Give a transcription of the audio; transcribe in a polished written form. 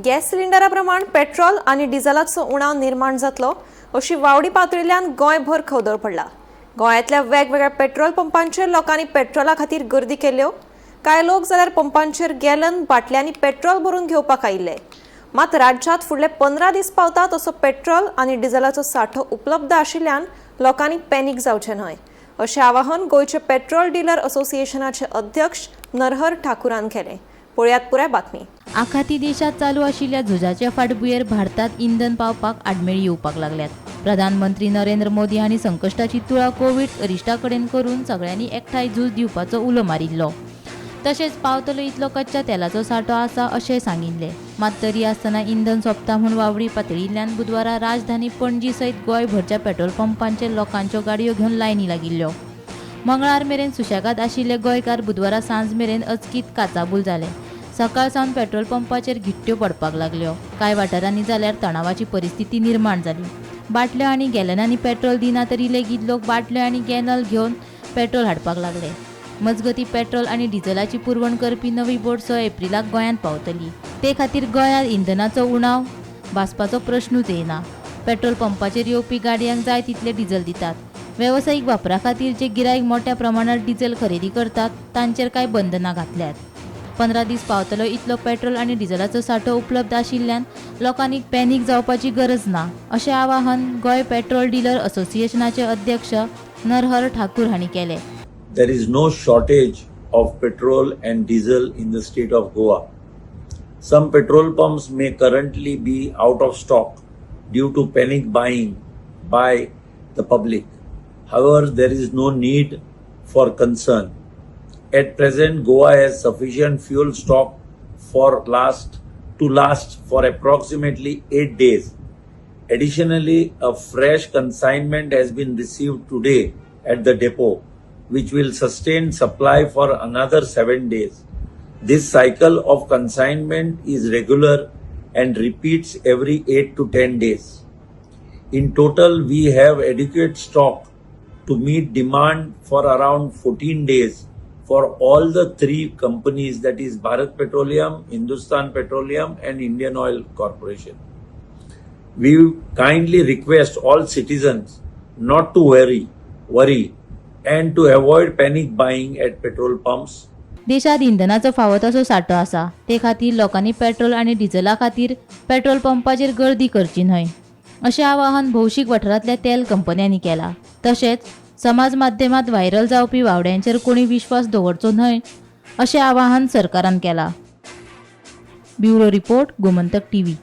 Gas सिलिंडरा प्रमाण petrol आनी डिझलाचो उणाव निर्माण जातलो अशी वावडी पातळिल्ल्यान गोंयभर खवदळ पडला. गोंयांतल्या वेगवेगळ्या पेट्रोल पंपांचेर लोकांनी पेट्रोला खातीर गर्दी केल्यो. कांय लोक जाल्यार पंपांचेर गॅलन बाटल्यांनी पेट्रोल भरून घेवपाक आयिल्ले. मात राज्यांत फुडले 15 दीस पावता तसो पेट्रोल आनी डिझलाचो सांठो उपलब्ध आशिल्ल्यान लोकांनी पॅनीक जावचें न्हय अशें आवाहन गोंयचे पेट्रोल डिलर असोसिएशनाचे अध्यक्ष नरहर ठाकूरान केलें. पळयात पुराय बातमी. आखाती देशात चालू आशिल्ल्या झुजाच्या फाटभुंयेर भारतांत इंधन पावपाक आडमेळी येवपाक लागल्यात. प्रधानमंत्री नरेंद्र मोदी हांणी संकश्टाची तुळा कोवीड अरिश्टा कडेन करून सगळ्यांनी एकठांय झूज दिवपाचो उलो मारिल्लो. तशेंच पावतलो इतलो कच्च्या तेलाचो सांठो आसा अशेंय सांगिल्लें. मात तरी आसतना इंधन सोंपता म्हूण वावडी पातळिल्ल्यान बुधवारा राजधानी पणजी सयत गोंयभरच्या पेट्रोल पंपांचेर लोकांच्यो गाडयो घेवन लायनी लागिल्ल्यो. मंगळार मेरेन सुशेगाद आशिल्ले गोंयकार बुधवारा सांज मेरेन अचकीत काचाबूल जाले. सकाळ सावन पेट्रोल पंपाचेर घिट्ट्यो पडपाक लागल्यो. कांय वाठारांनी जाल्यार तणावाची परिस्थिती निर्माण जाली. बाटल्यो आनी गॅलनांनी पेट्रोल दिना तरी लेगीत लोक बाटल्यो आनी गॅनल घेवन पेट्रोल हाडपाक लागले. मजगतीं, पेट्रोल आनी डिझलाची पुरवण करपी नवी बोट 6 एप्रिलाक गोंयांत पावतली. ते खातीर गोंयांत इंधनाचो उणाव भासपाचो प्रश्नूच येना. पेट्रोल पंपाचेर येवपी गाडयांक जाय तितलें डिझल दितात. वेवसायीक वापरा खातीर जे गिरायक मोट्या प्रमाणात डिझल खरेदी करतात तांचेर कांय बंधनां घातल्यात. 15 दीस पावतलो इतलो पेट्रोल आनी डिझलाचो सांठो उपलब्ध आशिल्ल्यान लोकांनी पॅनीक जावपाची गरज ना अशें आवाहन गोंय पेट्रोल डिलर असोसिएशनाचे अध्यक्ष नरहर ठाकूर हांणी केलें. There is no shortage of petrol and diesel in the state of Goa. Some petrol pumps may currently be out of stock due to panic buying by the public. However, there is no need for concern. At present, Goa has sufficient fuel stock for last to last for approximately 8 days. Additionally, a fresh consignment has been received today at the depot, which will sustain supply for another 7 days. This cycle of consignment is regular and repeats every 8 to 10 days. In total, we have adequate stock to meet demand for around 14 days for all the three companies, that is, Bharat Petroleum, Hindustan Petroleum, and Indian Oil Corporation. We kindly request all citizens not to worry and to avoid panic buying at petrol pumps. देशात इंधनाचो फावो तसो सांठो आसा. ते खातीर लोकांनी petrol आनी डिझला खातीर पेट्रोल पंपाचेर गर्दी करची न्हय अशें आवाहन भौशीक वाठारांतल्या तेल कंपन्यांनी केलां. तशेंच समाज माध्यमात व्हायरल जावपी वावड्यांचेर कोणी विश्वास दवरचो न्हय अशें आवाहन सरकारान केलां. Bureau report, Gomantak TV.